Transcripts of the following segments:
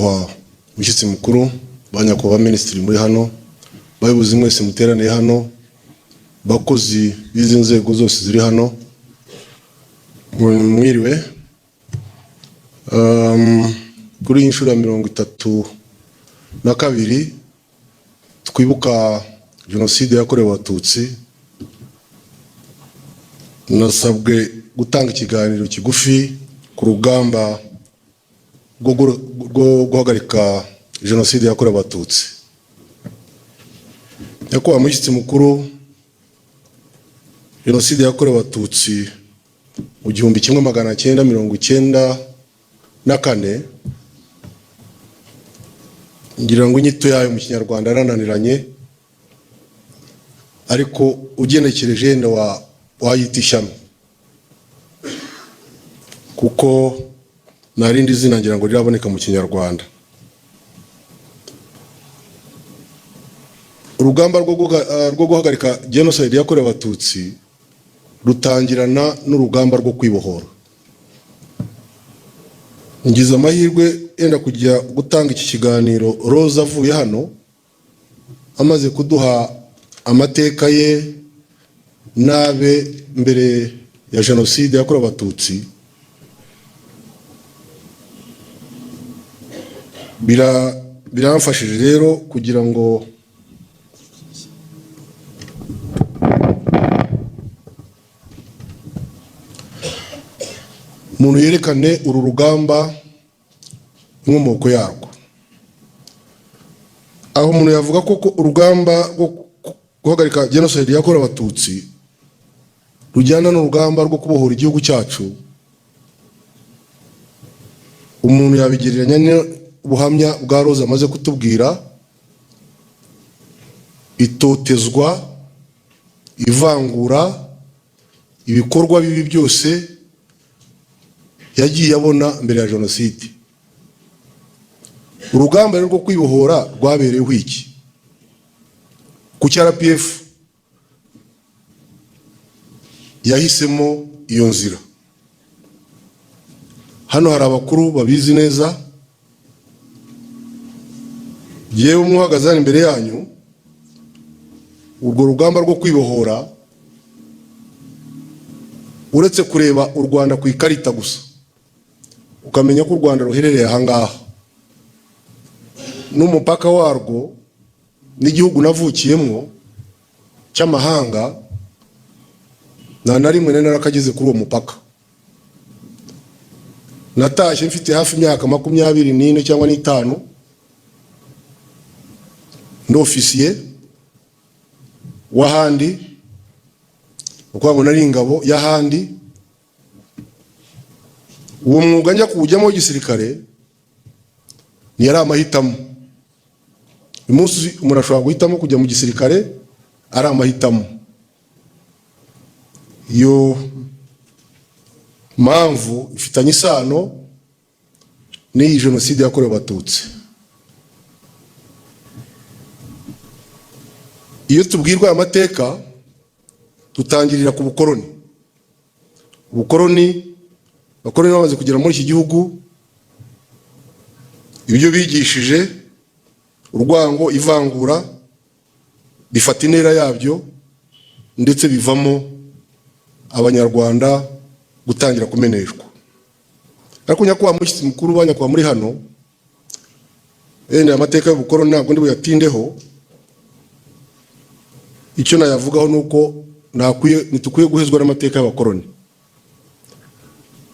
Nyakubahwa mushyitsi mukuru, ba nyakubahwa minisitiri muri hano, bayobozi mwese muteraniye hano, bakozi b'izi nzego zose ziri hano, mwiriwe. Kuri iyi nshuro ya 32 twibuka Jenoside yakorewe Abatutsi, nasabwe gutanga ikiganiro kigufi ku rugamba rwo guhagarika Jenoside yakorewe Abatutsi. Nyakubahwa mushyitsi mukuru, Jenoside yakorewe Abatutsi mu 1994, ngira ngo inyito yayo mu Kinyarwanda yarananiranye, ariko ugenekereje yenda wayita ishyano, kuko nta rindi zina ngira ngo riraboneka mu Kinyarwanda. Urugamba rwo guhagarika Jenoside yakorewe Abatutsi rutangirana n'urugamba rwo kwibohora. Ngize amahirwe yenda kujya gutanga iki kiganiro Rose avuye hano, amaze kuduha amateka ye n'abe mbere ya Jenoside yakorewe Abatutsi. Biramfashije rero kugira ngo umuntu yerekane uru rugamba inkomoko yarwo. Aho umuntu yavuga ko urugamba rwo guhagarika Jenoside yakorewe Abatutsi rujyana n'urugamba rwo kubohora igihugu cyacu, umuntu yabigereranya n'ubuhamya bwa Rose amaze kutubwira: itotezwa, ivangura, ibikorwa bibi byose yagiye abona mbere ya Jenoside. Urugamba rero rwo kwibohora rwabereyeho iki? Ku RPF yahisemo iyo nzira. Hano hari abakuru babizi neza. Yewe umuhagaze hano imbere yanyu, urwo rugamba rwo kwibohora, uretse kureba u Rwanda ku ikarita gusa ukamenya ko u Rwanda ruherereye ahangaha n'umupaka warwo n'igihugu navukiyemo cy'amahanga, nta na rimwe nari narakageze kuri uwo mupaka. Natashye mfite hafi imyaka 24 cyangwa n'itanu, ndi ofisiye w'ahandi, ukuvuga ngo nari ingabo y'ahandi. Uwo mwuga njya kuwujyamo w'igisirikare ntiyari amahitamo. Uyu munsi umuntu ashobora guhitamo kujya mu gisirikare, ari amahitamo. Iyo mpamvu ifitanye isano n'iyi Jenoside yakorewe Abatutsi. Iyo tubwirwa aya mateka, dutangirira ku bukoroni. Ubukoroni, abakoroni bamaze kugera muri iki gihugu, ibyo bigishije, urwango, ivangura, bifata intera yabyo, ndetse bivamo Abanyarwanda gutangira kumeneshwa. Ariko nyakubahwa mushyitsi mukuru, ba nyakubahwa muri hano, yenda amateka y'ubukoroni ntabwo ndi buyatindeho. Icyo nayavugaho ni uko ntitukwiye guhezwa n'amateka y'abakoroni.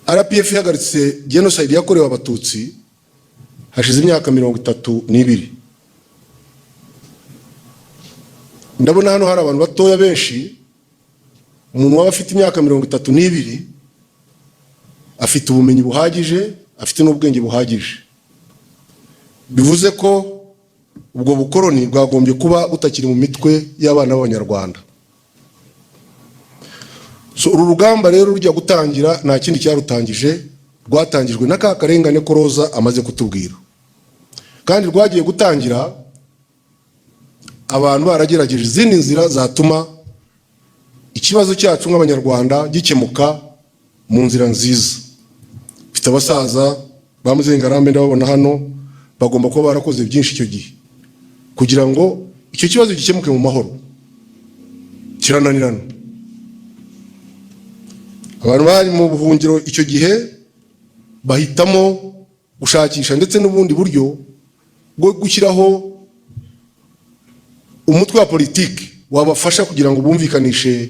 RPF ihagaritse Genocide yakorewe Abatutsi hashize imyaka 32. Ndabona hano hari abantu batoya benshi. Umuntu waba afite imyaka 32 afite ubumenyi buhagije, afite n'ubwenge buhagije. Bivuze ko ubwo bukoroni bwagombye kuba butakiri mu mitwe y'abana b'Abanyarwanda. So, uru rugamba rero rujya gutangira, nta kindi cyarutangije, rwatangijwe na ka karengane ko Roza amaze kutubwira. Kandi rwagiye gutangira abantu baragerageje izindi nzira zatuma ikibazo cyacu nk'Abanyarwanda gikemuka mu nzira nziza. Mfite abasaza ba Muzengarambe ndababona hano, Bagomba kuba barakoze byinshi icyo gihe kugira ngo icyo kibazo gikemuke mu mahoro. Kirananirana. Abantu bari mu buhungiro icyo gihe bahitamo gushakisha ndetse n'ubundi buryo bwo gushyiraho umutwe wa politiki wabafasha kugira ngo bumvikanishe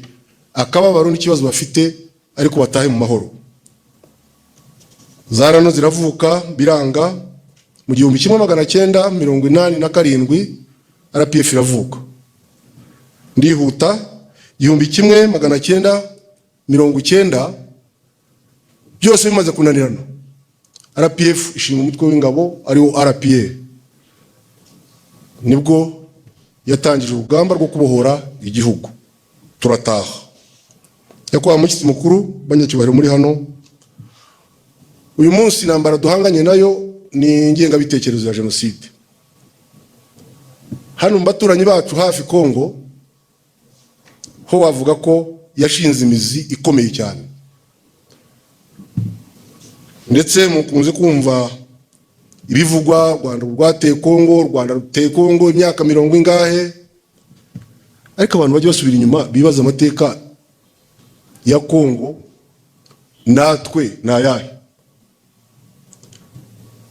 akababaro n'ikibazo bafite, ariko batahe mu mahoro. Za RANU ziravuka, biranga. Mu 1987 RPF iravuka. Ndihuta. 1990, byose bimaze kunanirana, RPF ishinga umutwe w'ingabo ariwo RPA. Nibwo yatangije urugamba rwo kubohora igihugu, turataha. Nyakubahwa mushyitsi mukuru, banyacyubahiro muri hano uyu munsi, intambara duhanganye nayo ni ingengabitekerezo ya jenoside. Hano mu baturanyi bacu hafi, Kongo, ho wavuga ko yashinze imizi ikomeye cyane. Ndetse mukunze kumva ibivugwa: u Rwanda rwateye Kongo, u Rwanda ruteye Kongo imyaka mirongo ingahe. Ariko abantu bajya basubira inyuma bibaza amateka ya Kongo natwe ni ayahe?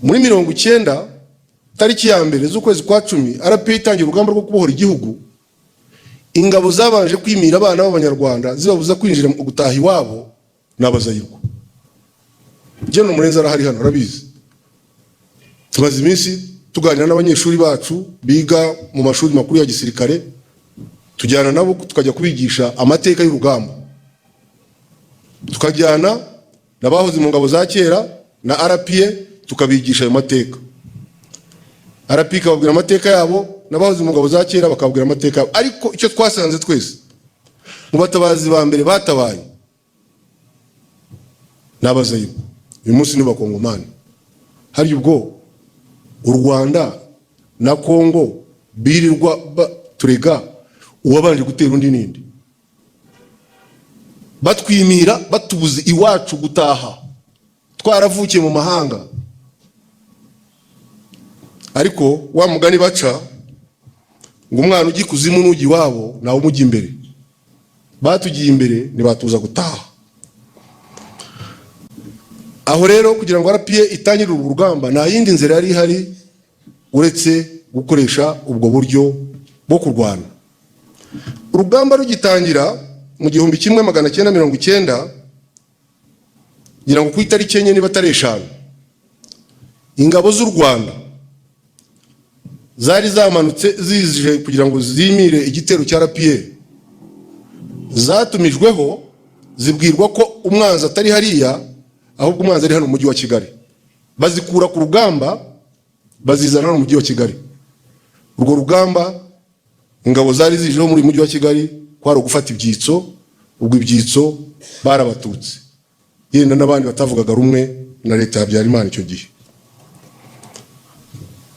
Muri 90, tariki ya 1 z'ukwezi kwa 10, RPA itangira urugamba rwo kubohora igihugu. Ingabo zabanje kwimira abana b'Abanyarwanda, zibabuza kwinjira mu gutaha iwabo, ni Abazayirwa. Gen Murenzi arahari hano, arabizi. Tumaze iminsi tuganira n'abanyeshuri bacu biga mu mashuri makuru ya gisirikare, tujyana nabo tukajya kubigisha amateka y'urugamba, tukajyana n'abahoze mu ngabo za kera na RPA, tukabigisha ayo mateka. RPA ikababwira amateka yabo, n'abahoze mu ngabo za kera bakababwira amateka yabo. Ariko icyo twasanze twese, mu batabazi ba mbere batabaye ni Abazayirwa. Uyu munsi ni Bakongomani. Hari ubwo u Rwanda na Kongo birirwa turega uwabanje gutera undi n'indi, batwimira, batubuze iwacu gutaha, twaravukiye mu mahanga. Ariko wa mugani baca ngo umwana ujya ikuzimu n'ujya iwabo nawe umujya imbere. Batugiye imbere, ntibatuza gutaha. Aho rero, kugira ngo RPA itangire uru rugamba, nta yindi nzira yari ihari uretse gukoresha ubwo buryo bwo kurwana. Urugamba rugitangira mu 1990, ngira ngo ku itariki 4 niba atari 5, ingabo z'u Rwanda zari zamanutse zije kugira ngo zimire igitero cya RPA. Zatumijweho, zibwirwa ko umwanzi atari hariya, ahubwo umwanzi ari hano mu mujyi wa Kigali. Bazikura ku rugamba, bazizana hano mu mujyi wa Kigali. Urwo rugamba ingabo zari zijeho muri uyu mujyi wa Kigali kwari ugufata ibyitso. Ubwo ibyitso bari Abatutsi, yenda n'abandi batavugaga rumwe na leta ya Habyarimana icyo gihe.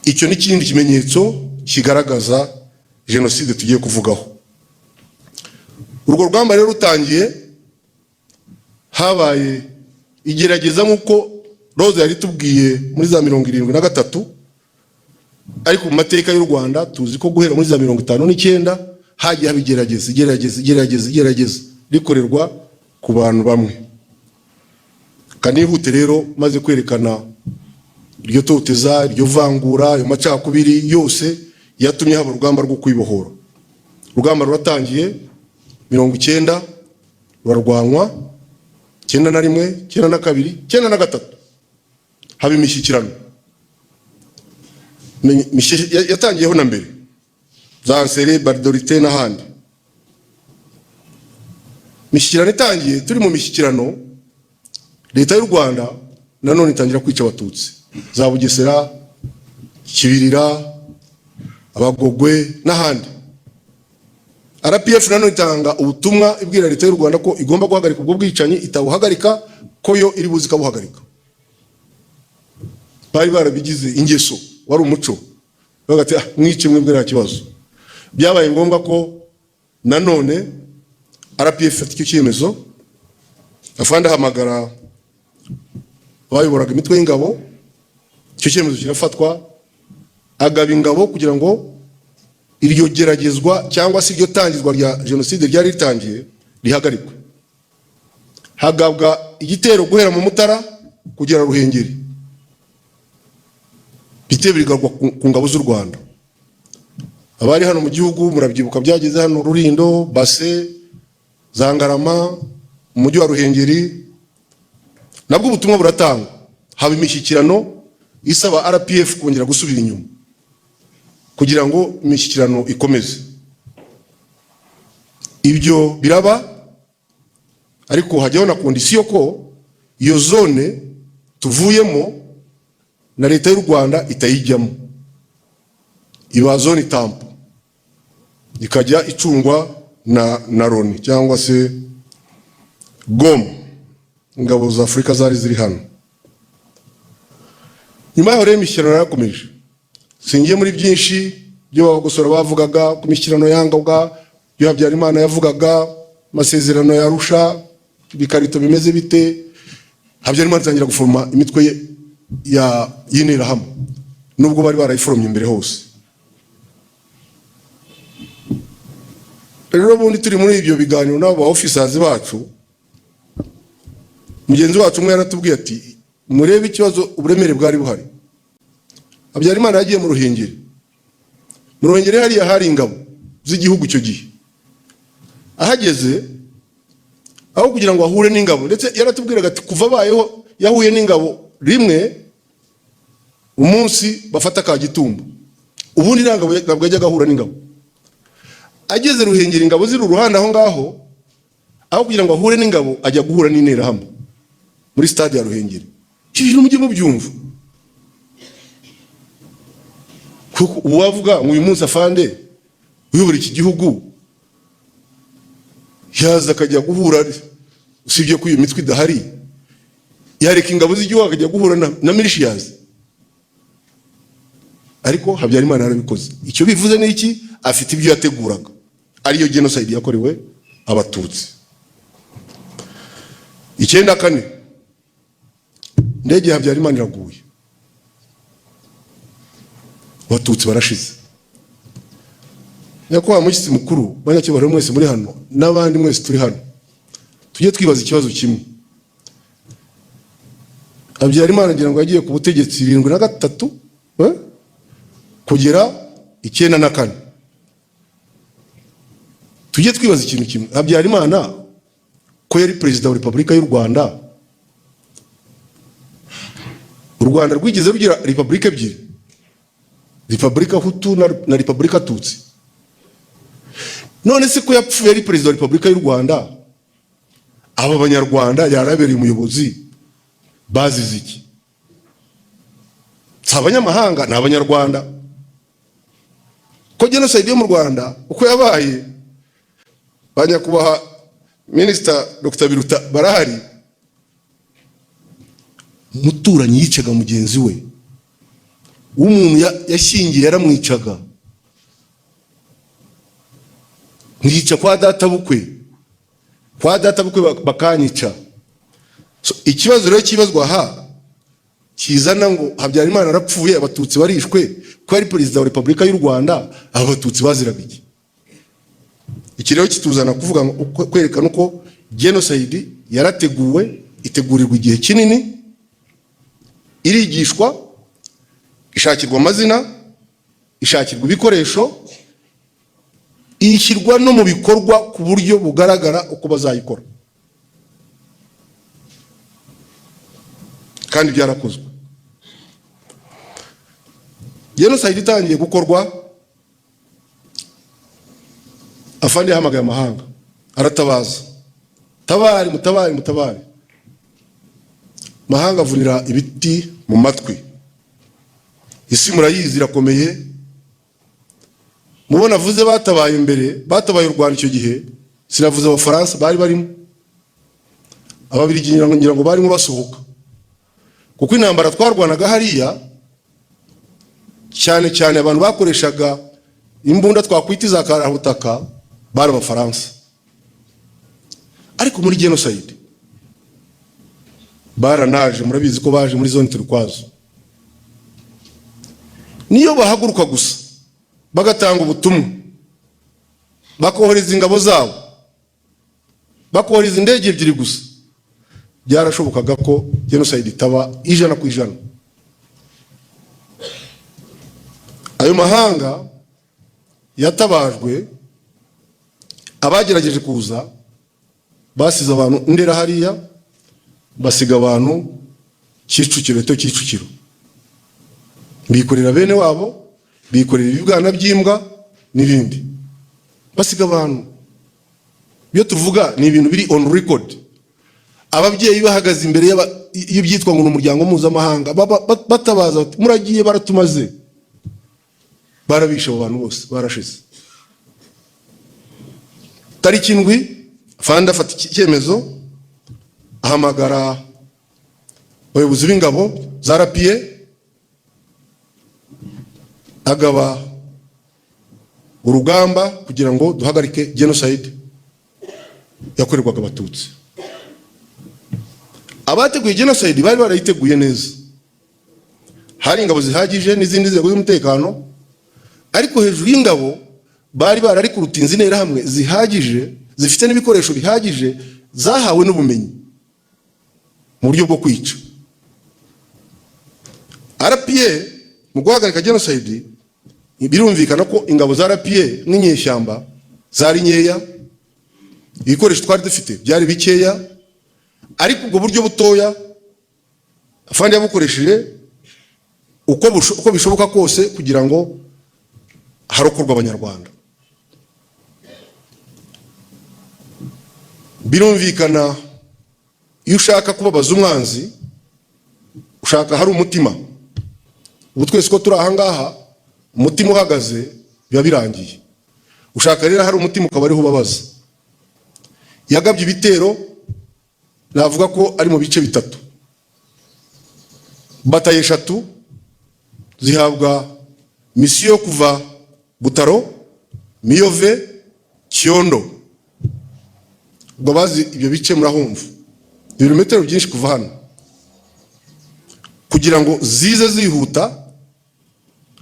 Icyo ni ikindi kimenyetso kigaragaza jenoside tugiye kuvugaho. Urwo rugamba rero rutangiye, habaye igerageza nk'uko Rose yari tubwiye muri za 73. Ariko mu mateka y'u Rwanda tuzi ko guhera muri za 59 hagiye haba igerageza, igerageza, igerageza, igerageza rikorerwa ku bantu bamwe. Kanihute rero, maze kwerekana iryo toteza, iryo vangura, ayo macakubiri yose yatumye haba urugamba rwo kwibohora. Urugamba ruratangiye 90, rurarwanwa 91, 92, 93, haba imishyikirano. Yatangiyeho na mbere, za Nsere, Gbadolite n'ahandi. Imishyikirano itangiye, turi mu mishyikirano, leta y'u Rwanda nanone itangira kwica Abatutsi za Bugesera, Kibirira, Abagogwe n'ahandi. RPF nanone itanga ubutumwa ibwira leta y'u Rwanda ko igomba guhagarika ubwo bwicanyi, itabuhagarika ko yo iri buzi ikabuhagarika. Bari barabigize ingeso, wari umuco. Bavuga ati: "Ah, mwice mwebwe, nta kibazo." Byabaye ngombwa ko nanone RPF ifata icyo cyemezo. Afande ahamagara abayoboraga imitwe y'ingabo, icyo cyemezo kirafatwa. Agaba ingabo kugira ngo iryo geragezwa cyangwa se iryo tangizwa rya jenoside ryari ritangiye rihagarikwe. Hagabwa igitero guhera mu Mutara kugera Ruhengeri, ibitero bigabwa ku ngabo z'u Rwanda. Abari hano mu gihugu murabyibuka, byageze hano Rulindo, Base, za Ngarama, mu mujyi wa Ruhengeri. Nabwo ubutumwa buratangwa, haba imishyikirano isaba RPF kongera gusubira inyuma kugira ngo imishyikirano ikomeze. Ibyo biraba, ariko hajyaho na condition ko iyo zone tuvuyemo na Leta y'u Rwanda itayijyamo, iba zone tampon, ikajya icungwa na Loni cyangwa se GOM, ingabo za Afurika zari ziri hano. Nyuma yaho rero imishyikirano yarakomeje. Singiye muri byinshi byo Bagosora bavugaga ku mishyikirano yangabwa, ibyo Habyarimana yavugaga, amasezerano ya Arusha, ibikarito bimeze bite. Habyarimana atangira guforoma imitwe ye ya y'Interahamwe, nubwo bari barayiforomye imbere hose. Rero ubundi turi muri ibyo biganiro n'abo ba officers bacu, mugenzi wacu umwe yaratubwiye ati: "Murebe ikibazo, uburemere bwari buhari. Habyarimana yagiye mu Ruhengeri. Mu Ruhengeri hariya hari ingabo z'igihugu icyo gihe. Ahageze, aho kugira ngo ahure n'ingabo," ndetse yaratubwiraga ati kuva abayeho yahuye n'ingabo rimwe, umunsi bafata Kagitumba, ubundi ntabwo yajyaga ahura n'ingabo. Ageze Ruhengeri, ingabo ziri uruhande aho ngaho, aho kugira ngo ahure n'ingabo ajya guhura n'Interahamwe muri stade ya Ruhengeri." Ibyo bintu mujye mubyumva, kuko uwavuga ngo uyu munsi afande uyobora iki gihugu yaza akajya guhura, usibye ko iyo mitwe idahari, yareka ingabo z'igihugu akajya guhura na militias? Ariko Habyarimana yarabikoze. Icyo bivuze ni iki? Afite ibyo yateguraga, ariyo genocide yakorewe Abatutsi. 94, indege ya Habyarimana iraguye, Abatutsi barashize. Nyakubahwa mushyitsi mukuru, banyacyubahiro mwese muri hano n'abandi mwese turi hano, tujye twibaza ikibazo kimwe. Habyarimana ngira ngo yagiye ku butegetsi 73 kugera 94. Tujye twibaza ikintu kimwe: Habyarimana ko yari perezida wa Repubulika y'u Rwanda, u Rwanda rwigeze rugira repubulika ebyiri, Repubulika Hutu na Repubulika Tutsi? None se ko yapfuye ari perezida wa Repubulika y'u Rwanda, aba Banyarwanda yarabereye umuyobozi bazize iki? Si abanyamahanga, ni Abanyarwanda. Ko genocide yo mu Rwanda uko yabaye, ba nyakubahwa Minisita Dr Biruta barahari, umuturanyi yicaga mugenzi we, umuntu yashyingiye yaramwicaga, nkica kwa data bukwe, kwa data bukwe bakanyica. So, ikibazo rero kibazwa aha kizana ngo Habyarimana arapfuye, Abatutsi barishwe, ko yari perezida wa Repubulika y'u Rwanda, aba Batutsi baziraga iki? Iki rero kituzana kuvuga ngo kwerekana uko genocide yarateguwe, itegurirwa igihe kinini, irigishwa, ishakirwa amazina, ishakirwa ibikoresho, ishyirwa no mu bikorwa ku buryo bugaragara uko bazayikora, kandi byarakozwe. Genocide itangiye gukorwa, afande yahamagaye amahanga, aratabaza: "Tabari, mutabari, mutabari!" Mahanga avunira ibiti mu matwi. Isi murayizi irakomeye. Mubona avuze batabaye imbere, batabaye u Rwanda icyo gihe, sinavuze Abafaransa bari barimo, Ababiligi ngira ngo barimo basohoka, kuko intambara twarwanaga hariya cyane cyane abantu bakoreshaga imbunda twakwita iza karabutaka bari Abafaransa. Ariko muri genocide baranaje, murabizi ko baje muri zone turquoise. Niyo bahaguruka gusa bagatanga ubutumwa, bakohereza ingabo zabo, bakohereza indege ebyiri gusa, byarashobokaga ko jenoside itaba 100%. Ayo mahanga yatabajwe, abagerageje kuza basize abantu Ndera hariya, basiga abantu Kicukiro, eto Kicukiro, bikorera bene wabo, bikorera ibibwana by'imbwa n'ibindi, basiga abantu. Ibyo tuvuga ni ibintu biri on record. Ababyeyi bahagaze imbere y'ibyitwa ngo ni umuryango mpuzamahanga, batabaza bati: "Muragiye baratumaze." Barabishe abo bantu bose, barashize. Tariki 7, afande afata icyemezo, ahamagara abayobozi b'ingabo za RPA, agaba urugamba kugira ngo duhagarike genocide yakorerwaga Abatutsi. Abateguye genocide bari barayiteguye neza, hari ingabo zihagije n'izindi nzego z'umutekano, ariko hejuru y'ingabo bari bararikurutinze interahamwe zihagije, zifite n'ibikoresho bihagije, zahawe n'ubumenyi mu buryo bwo kwica. RPA mu guhagarika genocide, birumvikana ko ingabo za RPA n'inyeshyamba zari nkeya, ibikoresho twari dufite byari bikeya, ariko ubwo buryo butoya afande yabukoresheje uko bishoboka kose kugira ngo harokorwe Abanyarwanda. Birumvikana, iyo ushaka kubabaza umwanzi, ushaka hari umutima. Ubu twese ko turi ahangaha, umutima uhagaze biba birangiye. Ushaka rero hari umutima, ukaba ariho ubabaza. Yagabye ibitero, navuga ko ari mu bice bitatu. Batayo eshatu zihabwa misiyo yo kuva Butaro, Miyove, Cyondo. Ubwo bazi ibyo bice murahumva, ibirometero byinshi kuva hano, kugira ngo zize zihuta.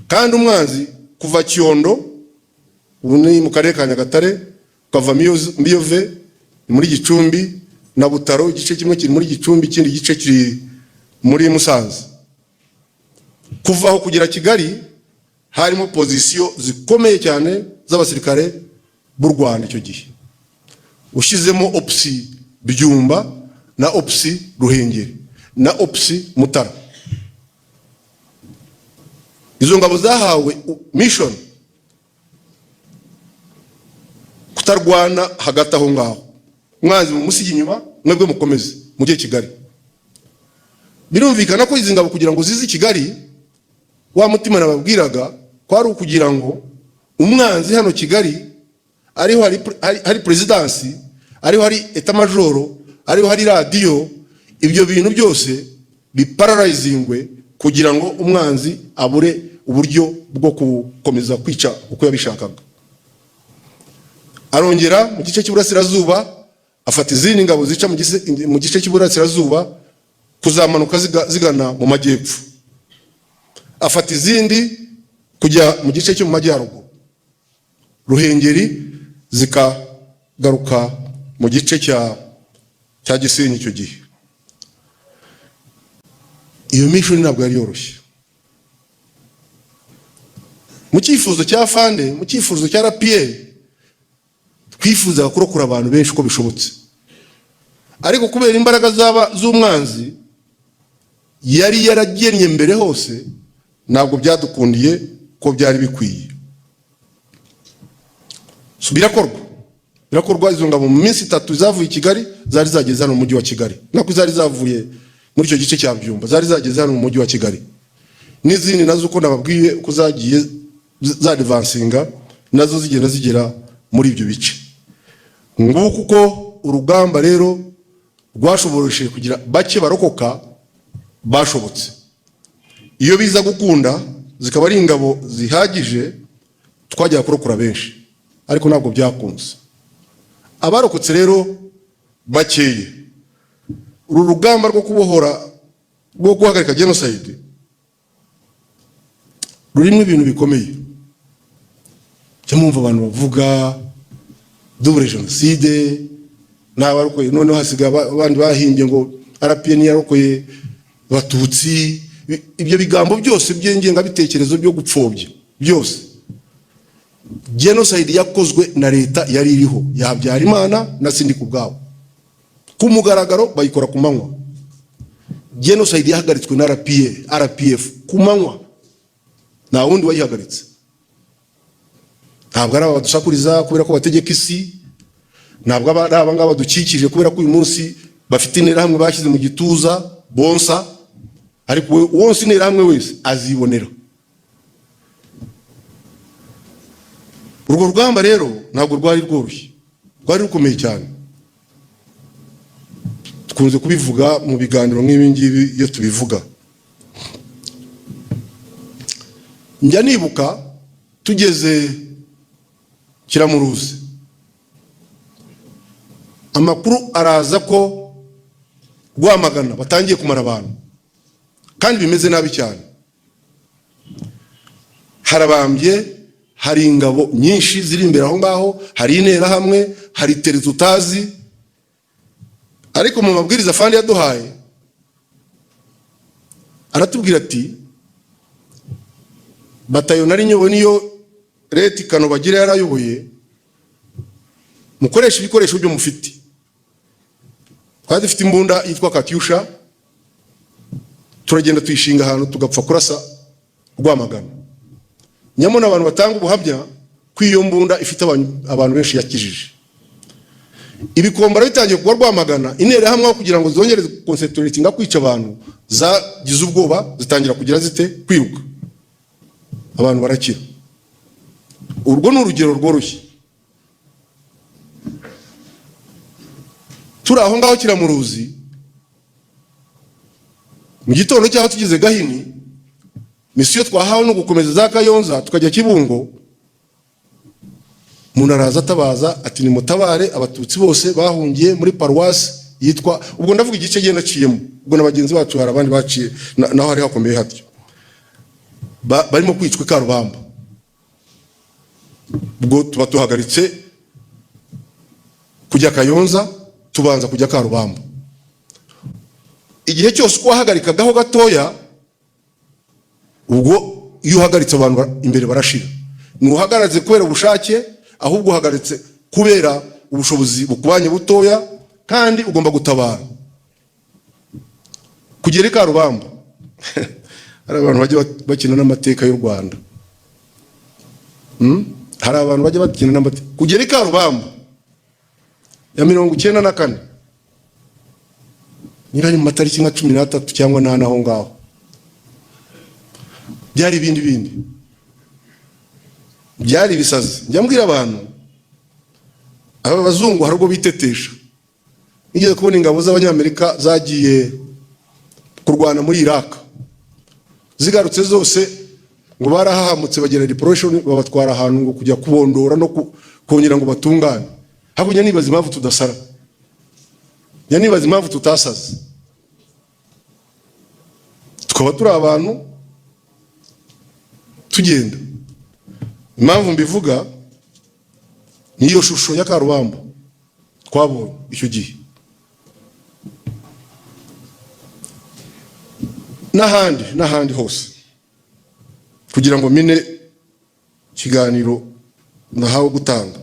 Kandi umwanzi kuva Cyondo, ubu ni mu karere ka Nyagatare, ukava Miyove ni muri Gicumbi, na Butaro, igice kimwe kiri muri Gicumbi, ikindi gice kiri muri Musanze. Kuva aho kugera Kigali harimo pozisiyo zikomeye cyane z'abasirikare b'u Rwanda icyo gihe, ushyizemo OPC Byumba na OPC Ruhengeri na OPC Mutara. Izo ngabo zahawe mission kutarwana hagati aho ngaho, umwanzi mumusige inyuma, mwebwe mukomeze mujye Kigali. Birumvikana ko izi ngabo kugira ngo zize i Kigali, wa mutima nababwiraga ko ari ukugira ngo umwanzi hano Kigali ariho hari perezidansi, ariho hari etamajoro, ariho hari radiyo, ibyo bintu byose bipararayizingwe kugira ngo umwanzi abure uburyo bwo gukomeza kwica uko yabishakaga. Arongera mu gice cy'Iburasirazuba afata izindi ngabo zica mu gice cy'Iburasirazuba kuzamanuka zigana mu majyepfo, afata izindi kujya mu gice cyo mu majyaruguru, Ruhengeri, zikagaruka mu gice cya Gisenyi. Icyo gihe iyo mission ntabwo yari yoroshye. Mu cyifuzo cya fande, mu cyifuzo cya RPA, twifuzaga kurokora abantu benshi uko bishobotse, ariko kubera imbaraga zaba z'umwanzi yari yaragennye mbere hose, ntabwo byadukundiye ko byari bikwiye. So, birakorwa, birakorwa. Izo ngabo mu minsi 3 zavuye i Kigali zari zageze hano mu mujyi wa Kigali, nako zari zavuye muri icyo gice cya Byumba zari zageze hano mu mujyi wa Kigali. N'izindi nazo uko nababwiye uko zagiye zadivansinga, nazo zigenda zigera muri ibyo bice. Nguko uko urugamba rero rwashoboresheje kugira bake barokoka bashobotse. Iyo biza gukunda zikaba ari ingabo zihagije, twajyaga kurokora benshi, ariko ntabwo byakunze. Abarokotse rero bakeye, uru rugamba rwo kubohora, rwo guhagarika genocide, Rurimo ibintu bikomeye. Jya mwumva abantu bavuga double génocide n'abarokoye, noneho hasigaye abandi bahimbye ngo RPA yarokoye Abatutsi. Ibyo bigambo byose by'ingengabitekerezo byo gupfobya byose, genocide yakozwe na leta yari iriho ya Habyarimana na Sindikubwabo ku mugaragaro, bayikora ku manywa. Genocide yahagaritswe na RPA, RPF ku manywa, nta wundi wayihagaritse. Ntabwo ari aba badusakuriza kubera ko bategeka isi, ntabwo ari aba ngaba badukikije kubera ko uyu munsi bafite Interahamwe bashyize mu gituza bonsa, ariko wonsa Interahamwe wese azibonera. Urwo rugamba rero ntabwo rwari rworoshye, rwari rukomeye cyane. Dukunze kubivuga mu biganiro nk'ibi ngibi. Iyo tubivuga, njya nibuka tugeze Kiramuruzi, amakuru araza ko Rwamagana batangiye kumara abantu kandi bimeze nabi cyane, harabambye, hari ingabo nyinshi ziri imbere aho ngaho, hari Interahamwe, hari teri tutazi. Ariko mu mabwiriza afande yaduhaye, aratubwira ati: "Batayo nari nyoboye, niyo leta Kanobagire yarayoboye, mukoresha ibikoresho byo mufite." Twari dufite imbunda yitwa Katyusha, turagenda tuyishinga ahantu, tugapfa kurasa Rwamagana. Nyamara abantu batanga ubuhamya ko iyo mbunda ifite abantu benshi yakijije. Ibikombara bitangiye kuba Rwamagana, Interahamwe aho kugira ngo zongere concentratinga kwica abantu, zagize ubwoba, zitangira kugira zite? Kwiruka, abantu barakira. Urwo ni urugero rworoshye. Turi aho ngaho Kiramuruzi, mu gitondo cyangwa tugeze Gahini, mission twahawe no gukomeza za Kayonza tukajya Kibungo. Umuntu araza atabaza ati: "Nimutabare, Abatutsi bose bahungiye muri paruwasi yitwa..." Ubwo ndavuga igice genda aciyemo, ubwo na bagenzi bacu hari abandi baciye naho hari hakomeye hatyo. Barimo kwicwa i Karubamba. Ubwo tuba tuhagaritse kujya Kayonza, tubanza kujya Karubamba. Igihe cyose uko wahagarikagaho gatoya, ubwo iyo uhagaritse abantu imbere barashira. Ntuhagaritse kubera ubushake, ahubwo uhagaritse kubera ubushobozi bukubanye butoya, kandi ugomba gutabara. Kugera i Karubamba, hari abantu bajya bakina n'amateka y'u Rwanda. Hari abantu bajya bakina n'amateka. Kugera i Karubamba ya 94, niba ari mu matariki nka 13 cyangwa n'ane aho ngaho, byari ibindi bindi, byari ibisazi. Njya mbwira abantu, aba bazungu hari ubwo bitetesha. Nigeze kubona ingabo z'Abanyamerika zagiye kurwana muri Iraq, zigarutse zose ngo barahahamutse, bagira depression, babatwara ahantu ngo kujya kubondora no kongera ngo batungane. Hakurya nibaza impamvu tudasara, njya nibaza impamvu tutasaze, tukaba turi abantu tugenda. Impamvu mbivuga niyo shusho ya Karubamba twabonye icyo gihe n'ahandi n'ahandi hose. Kugira ngo mine ikiganiro nahawe gutanga,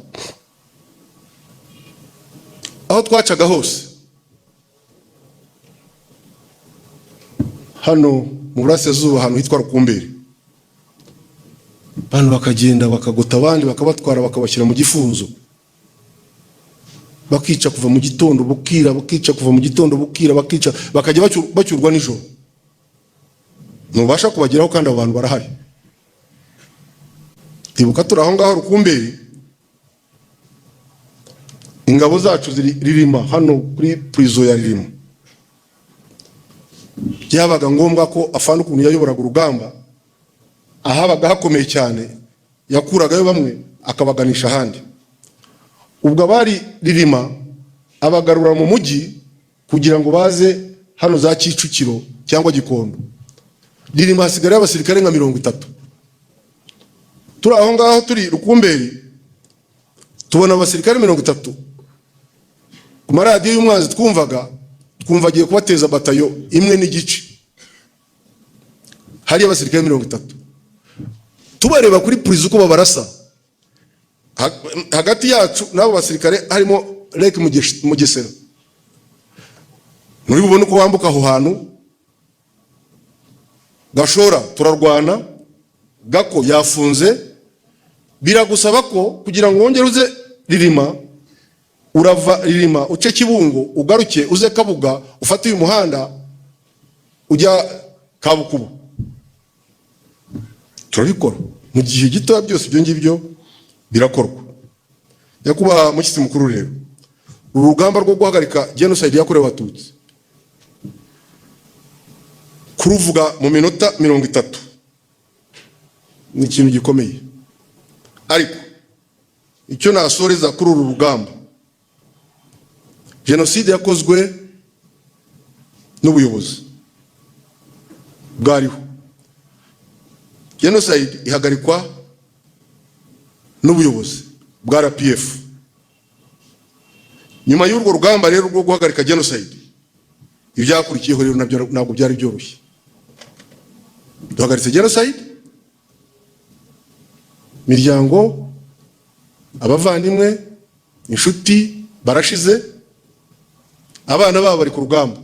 aho twacaga hose hano mu burasirazuba, ahantu hitwa Rukumberi, abantu bakagenda bakagota abandi, bakabatwara, bakabashyira mu gifunzo, bakica kuva mu gitondo bukira, bakica kuva mu gitondo bukira, bakica, bakajya bacyurwa nijoro. Ntubasha kubageraho kandi abo bantu barahari. Ndibuka turi aho ngaho Rukumberi, ingabo zacu ziri Ririma, hano kuri prison ya Ririma. Byabaga ngombwa ko afande, ukuntu yayoboraga urugamba, ahabaga hakomeye cyane yakuragayo bamwe akabaganisha ahandi. Ubwo abari Ririma abagarura mu mujyi kugira ngo baze hano za Kicukiro cyangwa Gikondo. Ririma hasigarayo abasirikare nka 30. Turi aho ngaho, turi Rukumberi, tubona abasirikare 30 ku maradiyo y'umwanzi. Twumvaga twumva agiye kubateza batayo imwe n'igice. Hariyo abasirikare 30, tubareba kuri purize uko babarasa. Hagati yacu n'abo basirikare harimo Lake Mugesera. Muri bubone uko wambuka aho hantu. Gashora turarwana, Gako yafunze. Biragusaba ko kugira ngo wongere uze Ririma, urava Ririma uce Kibungo, ugaruke uze Kabuga, ufate uyu muhanda ujya Kabukuba. Turabikora mu gihe gitoya, byose ibyo ngibyo birakorwa. Nyakubahwa mushyitsi mukuru, rero uru rugamba rwo guhagarika jenoside yakorewe Abatutsi, kuruvuga mu minota 30 ni ikintu gikomeye. Ariko icyo nasoreza kuri uru rugamba, jenoside yakozwe n'ubuyobozi bwariho, jenoside ihagarikwa n'ubuyobozi bwa RPF. Nyuma y'urwo rugamba rero rwo guhagarika jenoside, ibyakurikiyeho rero nabyo ntabwo byari byoroshye. Duhagaritse jenoside, miryango, abavandimwe, inshuti barashize, abana babo bari ku rugamba.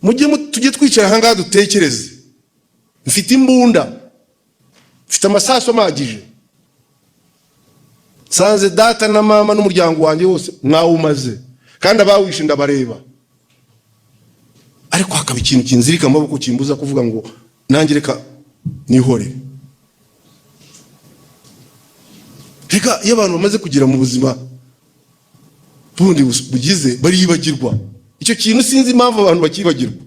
Mujye tujye twicara ahangaha dutekereze. Mfite imbunda, mfite amasasu amagije, nsanze data na mama n'umuryango wanjye wose mwawumaze, kandi abawishe ndabareba. Ariko hakaba ikintu kinzirika amaboko, kimbuza kuvuga ngo nanjye reka nihorere. Reka, iyo abantu bamaze kugera mu buzima bundi bugize, baribagirwa icyo kintu. Sinzi impamvu abantu bakibagirwa.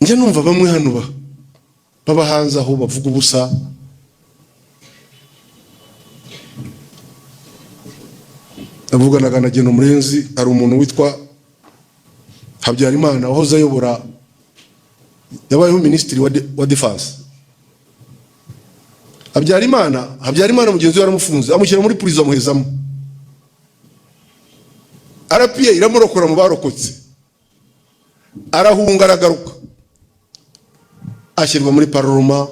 Njya numva bamwe hano baba hanze aho bavuga ubusa. Navuganaga na Geno Murenzi, hari umuntu witwa Habyarimana wahoze ayobora, yabayeho minisitiri wa defense. Habyarimana mugenzi we yaramufunze, amushyira muri prison, amuhezamo. RPA iramurokora mu barokotse, arahunga, aragaruka, ashyirwa muri parlement,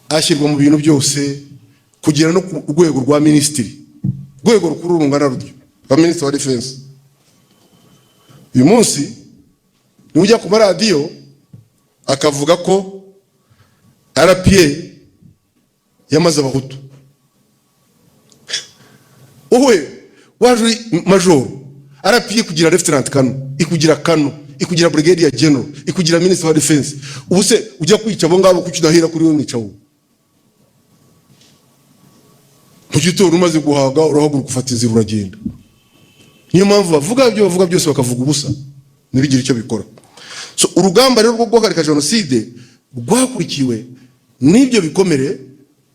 ashyirwa mu bintu byose, kugera no ku rwego rwa minisitiri, rwego rukuru rungana rutyo rwa minisitiri wa defense. Uyu munsi niba ujya ku maradiyo akavuga ko RPA yamaze Abahutu, wowe waje uri majoro, RPA kugira lieutenant colonel, ikugira colonel, ikugira brigadier general, ikugira minister wa defense, ubu se ujya kwica abo ngabo, kuki udahera kuri we mwica wowe? Mu gitondo umaze guhaga, urahaguruka, ufata inzira, uragenda. Niyo mpamvu bavuga ibyo bavuga byose, bakavuga ubusa, ntibigire icyo bikora. So urugamba rero rwo guhagarika jenoside rwakurikiwe n'ibyo bikomere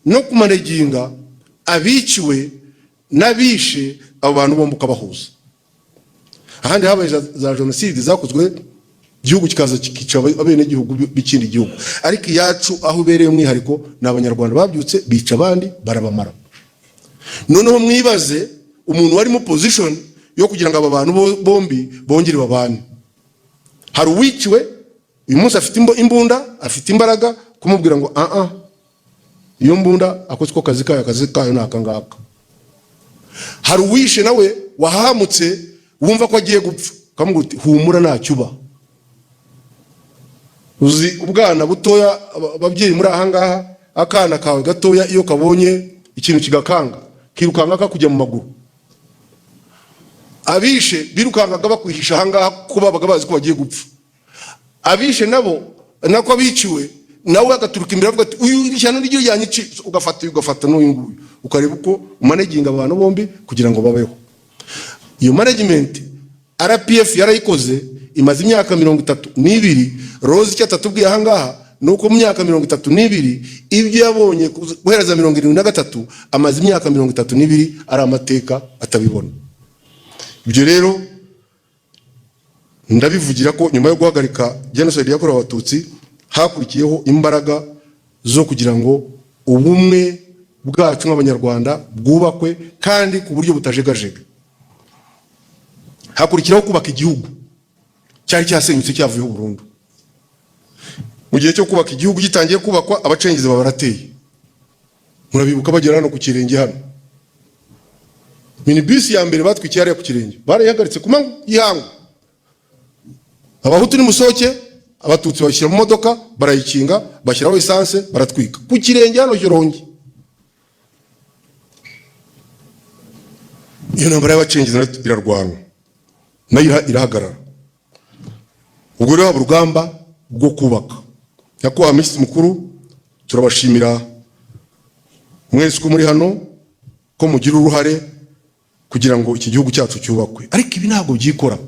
no kumanaginga abiciwe n'abishe abo bantu bombi, ukabahuza. Ahandi habaye za jenoside zakozwe, igihugu kikaza kikica abenegihugu b'ikindi gihugu, ariko iyacu aho ibereye umwihariko ni Abanyarwanda babyutse bica abandi, barabamara. Noneho mwibaze umuntu wari mu position yo kugira ngo aba bantu bombi bongere babane. Hari uwiciwe, uyu munsi afite imbunda, afite imbaraga, kumubwira ngo ah ah, iyo mbunda akoze ko kazi kayo, akazi kayo ni aka ngaka. Hari uwishe nawe wahahamutse, wumva ko agiye gupfa, ukamubwira uti: "Humura, ntacyo uba." Uzi ubwana butoya, ababyeyi muri aha ngaha, akana kawe gatoya iyo kabonye ikintu kigakanga, kirukanka kakujya mu maguru. Abishe birukankaga bakwihisha aha ngaha kuko babaga bazi ko bagiye gupfa. Abishe nabo nako, abiciwe nawe agaturuka imbere avuga ati: "Uyu ishyano niryo ryanyici." Ugafata uyu, ugafata n'uyu nguyu, ukareba uko umanaginga abantu bombi kugira ngo babeho. Iyo management RPF yarayikoze, imaze imyaka 32. Rose icyo atatubwiye aha ngaha ni uko mu myaka 32 ibyo yabonye guhereza 73, amaze imyaka 32 ari amateka atabibona. Ibyo rero ndabivugira ko nyuma yo guhagarika jenoside yakorewe Abatutsi Hakurikiyeho imbaraga zo kugira ngo ubumwe bwacu nk'Abanyarwanda bwubakwe kandi ku buryo butajegajega. Hakurikiraho kubaka igihugu cyari cyasenyutse, cyavuyeho burundu. Mu gihe cyo kubaka igihugu, gitangiye kubakwa, abacengezi baba barateye. Murabibuka bagera hano ku Kirenge. Hano minibisi ya mbere batwikiye hariya ku Kirenge, barayihagaritse ku manywa y'ihangu: "Abahutu nimusohoke." Abatutsi bashyira mu modoka, barayikinga, bashyiraho essence, baratwika ku Kirenge hano Shyorongi. Iyo ntambara y'abacengezi nayo irarwanwa, nayo irahagarara. Ubwo rero haba urugamba rwo kubaka. Nyakubahwa Minisitiri mukuru, turabashimira mwese uko muri hano ko mugira uruhare kugira ngo iki gihugu cyacu cyubakwe. Ariko ibi ntabwo byikora.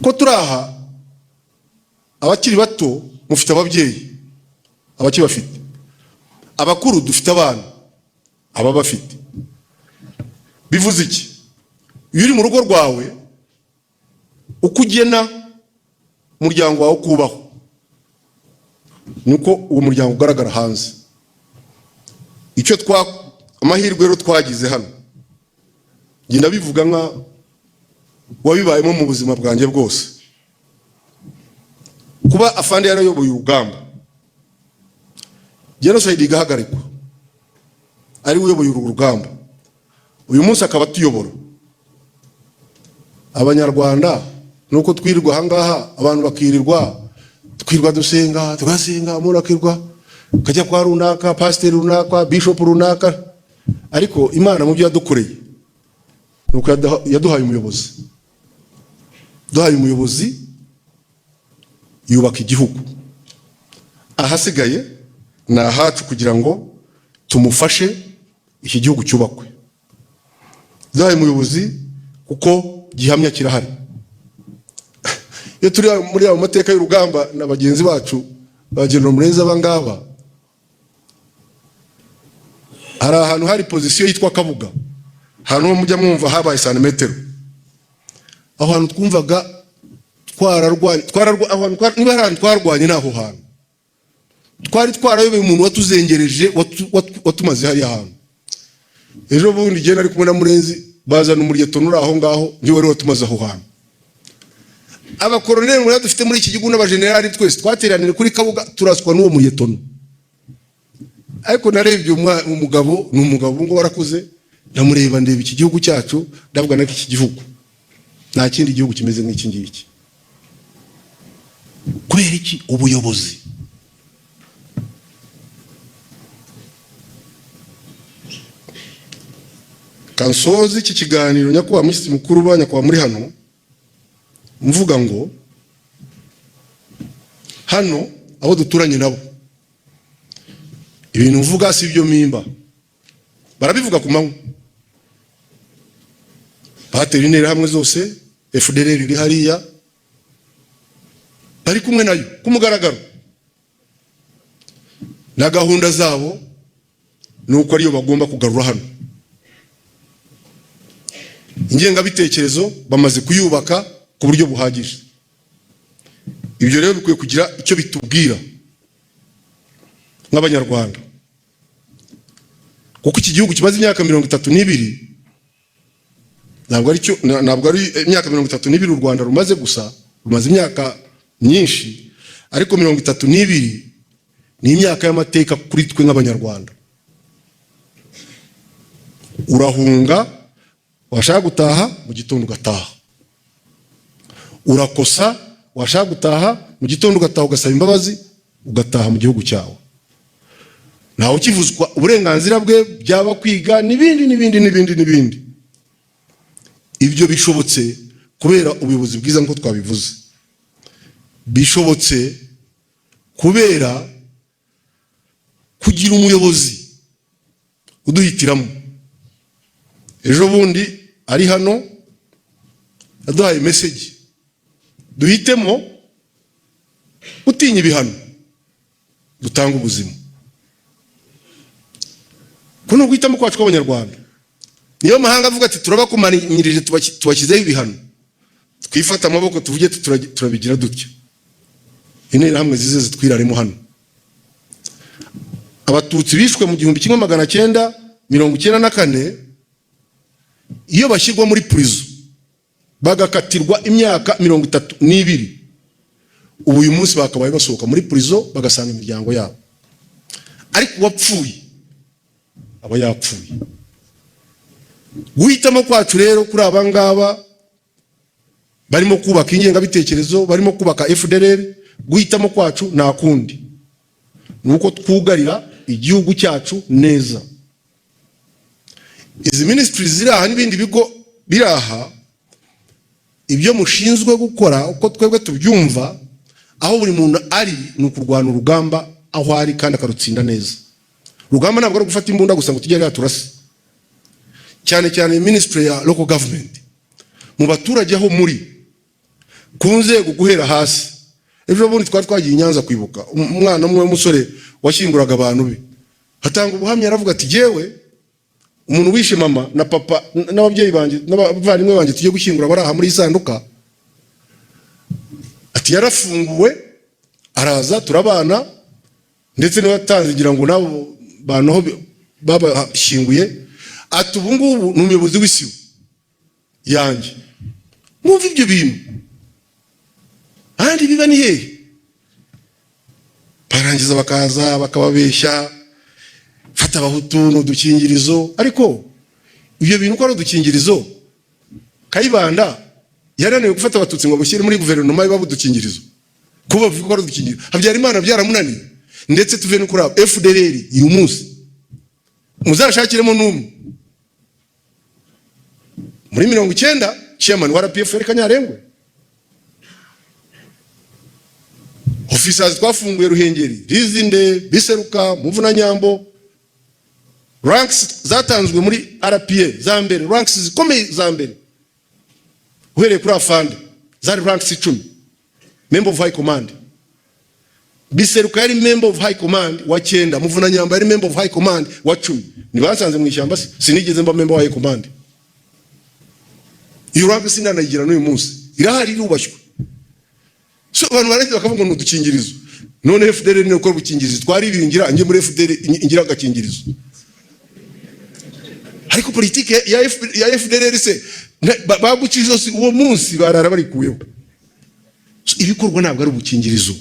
Ko turi aha, abakiri bato mufite ababyeyi, abakibafite, abakuru dufite abana, ababafite. Bivuze iki? Iyo uri mu rugo rwawe, uko ugena umuryango wawe kubaho, nuko uwo muryango ugaragara hanze. Icyo twa amahirwe rero twagize hano, njye ndabivuga nka wabibayemo mu buzima bwanjye bwose, kuba afande yarayoboye urugamba, jenoside igahagarikwa, ari we uyoboye uru rugamba, uyu munsi akaba atuyobora. Abanyarwanda, nuko twirirwa ahangaha, abantu bakirirwa, twirirwa dusenga, tugasenga, umuntu akirwa kajya kwa runaka, pasiteri runaka, bishopu runaka. Ariko Imana mu byo yadukoreye nuko yaduhaye umuyobozi, duhaye umuyobozi yubaka igihugu. Ahasigaye ni ahacu kugira ngo tumufashe iki gihugu cyubakwe. Duhaye umuyobozi, kuko gihamya kirahari. Iyo turi muri ayo mateka y'urugamba na bagenzi bacu ba General Murenzi, aba ngaba, hari ahantu hari position yitwa Kabuga, ahantu mujya mwumva habaye santimetero. Aho hantu twumvaga twararwanye, aho hantu niba hari ahantu twarwanye, ni aho hantu. Twari twarayobeye umuntu watuzengereje, watumaze hariya hantu. Ejo bundi igihe nari kumwe na Murenzi, bazana umuryeto uri aho ngaho, niwe wari watumaze aho hantu. Abakoroneri muri dufite muri iki gihugu n'abajenerali, twese twateranire kuri Kabuga, turaswa n'uwo muyetono. Ariko narebye umugabo, ni umugabo ubu ngubu warakuze, ndamureba, ndeba iki gihugu cyacu, ndavuga nako iki gihugu nta kindi gihugu kimeze nk'iki ngiki. Kubera iki? Ubuyobozi. Kansoza iki kiganiro, nyakubahwa Minisitiri mukuru, ba nyakubahwa muri hano, mvuga ngo hano abo duturanye nabo, ibintu mvuga si ibyo mpimba, barabivuga ku manywa. Batera Interahamwe zose, FDLR iri hariya, bari kumwe nayo ku mugaragaro, na gahunda zabo ni uko ariyo bagomba kugarura hano. Ingengabitekerezo bamaze kuyubaka ku buryo buhagije. Ibyo rero bikwiye kugira icyo bitubwira nk'Abanyarwanda, kuko iki gihugu kimaze imyaka 32, ntabwo ari cyo, ntabwo ari imyaka 32 u Rwanda rumaze gusa, rumaze imyaka myinshi, ariko 32 ni imyaka y'amateka kuri twe nk'Abanyarwanda. Urahunga, washaka gutaha mu gitondo ugataha. Urakosa, washaka gutaha mu gitondo ugataha, ugasaba imbabazi, ugataha mu gihugu cyawe. Ntawe ukivuzwa uburenganzira bwe, byaba kwiga n'ibindi n'ibindi n'ibindi n'ibindi. Ibyo bishobotse kubera ubuyobozi bwiza nk'uko twabivuze, bishobotse kubera kugira umuyobozi uduhitiramo. Ejo bundi ari hano yaduhaye message: duhitemo gutinya ibihano, dutanga ubuzima. Ko ni uguhitamo kwacu kw'Abanyarwanda. Niyo mahanga avuga ati: "Turabakumanyirije, tubashyizeho ibihano." Twifate amaboko, tuvuge turabigira dutya, Interahamwe zize zitwiraremo hano. Abatutsi bishwe mu 1994, iyo bashyirwa muri prison bagakatirwa imyaka 32, ubu uyu munsi bakabaye basohoka muri prison bagasanga imiryango yabo. Ariko uwapfuye aba yapfuye. Guhitamo kwacu rero kuri aba ngaba barimo kubaka ingengabitekerezo, barimo kubaka FDLR, guhitamo kwacu nta kundi, ni uko twugarira igihugu cyacu neza. Izi minisitiri ziri aha n'ibindi bigo biri aha, ibyo mushinzwe gukora, uko twebwe tubyumva, aho buri muntu ari, ni ukurwana urugamba aho ari kandi akarutsinda neza. Urugamba ntabwo ari ugufata imbunda gusa ngo tujye hariya turase. Cyane cyane minisitiri ya local government, mu baturage aho muri, ku nzego guhera hasi. Ejo bundi twari twagiye i Nyanza kwibuka umwana umwe w'umusore washyinguraga abantu be, hatanga ubuhamya, aravuga ati: "Jyewe umuntu wishe mama na papa n'ababyeyi banjye n'abavandimwe banjye tugiye gushyingura bari aha muri iyi sanduka," ati, "yarafunguwe, araza turabana, ndetse niwe watanze ngira ngo n'abo bantu aho babashyinguye." Ati: "Ubu ngubu ni umuyobozi w'isibo yanjye." Mwumva ibyo bintu ahandi biba ni hehe? Barangiza bakaza bakababeshya, fata Abahutu ni udukingirizo. Ariko ibyo bintu uko ari udukingirizo, Kayibanda yananiwe gufata Abatutsi ngo bashyire muri guverinoma iba udukingirizo, kuba bavuga ko ari udukingirizo. Habyarimana byaramunaniye. Ndetse tuve no kuri abo FDLR, uyu munsi muzashakiremo n'umwe. Muri 90 chairman wa RPF yari Kanyarengwe. Officers twafunguye Ruhengeri, Rizinde, Biseruka, Muvunanyambo, ranks zatanzwe muri RPA za mbere, ranks zikomeye za mbere uhereye kuri afande, zari ranks 10, member of high command. Biseruka yari member of high command wa cyenda, Muvunanyambo yari member of high command wa 10. Ntibasanze mu ishyamba se? Sinigeze mba member wa high command. Iyo rank sindanayigira n'uyu munsi, irahari, irubashywe. So abantu barangiza bakavuga ngo ni udukingirizo. None FDLR ni ukora ubukingirizo, twaribingira njye muri FDLR ngira agakingirizo. Ariko politike ya FDLR se baguca ijosi uwo munsi, barara barikuyeho. So, ibikorwa ntabwo ari ubukingirizo,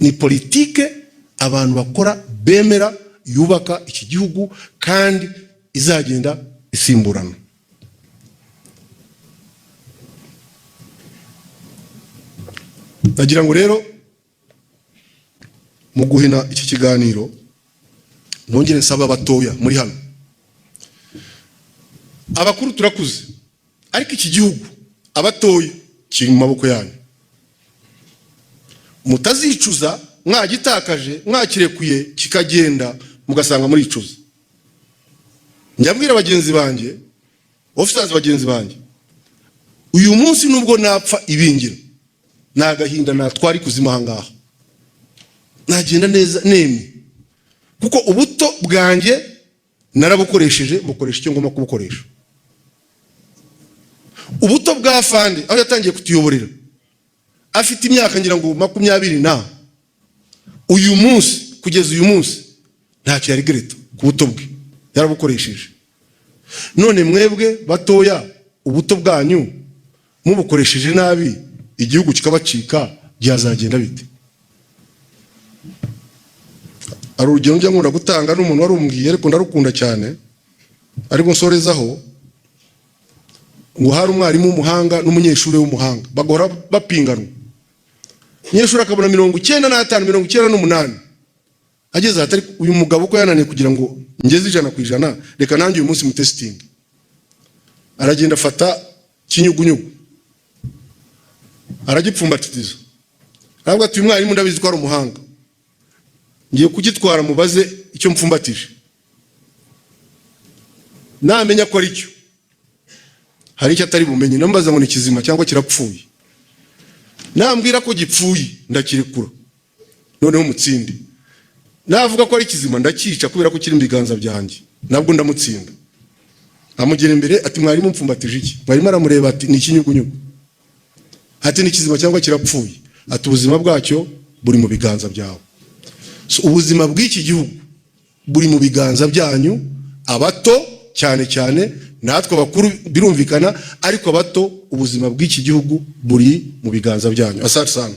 ni politike abantu bakora bemera, yubaka iki gihugu kandi izagenda isimburana. Nagira ngo rero mu guhina iki kiganiro nongere nsaba abatoya muri hano. Abakuru turakuze, ariko iki gihugu, abatoya, kiri mu maboko yanyu. Mutazicuza mwagitakaje, mwakirekuye kikagenda, mugasanga muricuza. Njya mbwira bagenzi banjye, officers bagenzi banjye, uyu munsi nubwo napfa ibingira, ni agahinda natwara ikuzimu aha ngaha, nagenda neza nemye, kuko ubuto bwanjye narabukoresheje, bukoresha icyo ngomba kubukoresha. Ubuto bwa fande, aho yatangiye kutuyoborera afite imyaka ngira ngo 20 na, uyu munsi, kugeza uyu munsi ntacyo yaregretta ku buto bwe, yarabukoresheje. None mwebwe batoya, ubuto bwanyu mubukoresheje nabi, igihugu kikabacika, byazagenda bite? Hari urugero njya nkunda gutanga, n'umuntu warumbwiye ariko ndarukunda cyane, ariko nsorezaho, ngo hari umwarimu w'umuhanga n'umunyeshuri w'umuhanga, bagahora bapinganwa. Umunyeshuri akabona 95, 98. Ageze ahatari, uyu mugabo uko yananiye kugira ngo ngeze 100%, reka nanjye uyu munsi mutestinge. Aragenda afata kinyugunyugu, aragipfumbatiriza, aravuga ati: "Uyu mwarimu ndabizi ko ari umuhanga, ngiye kugitwara mubaze icyo mpfumbatije. Namenya ko ari cyo, hari icyo atari bumenye, nambaza ngo ni kizima cyangwa kirapfuye. Nambwira ko gipfuye, ndakirekura noneho umutsinde. Navuga ko ari kizima, ndakica, kubera ko kiri mu biganza byanjye, nabwo ndamutsinda." Amugera imbere ati: "Mwarimu, mpfumbatije iki?" Mwarimu aramureba ati: "Ni ikinyugunyugu." Ati: "Ni kizima cyangwa kirapfuye?" Ati: "Ubuzima bwacyo buri mu biganza byawe." So, ubuzima bw'iki gihugu buri mu biganza byanyu, abato cyane cyane. Natwe abakuru birumvikana, ariko abato, ubuzima bw'iki gihugu buri mu biganza byanyu. Asante sana.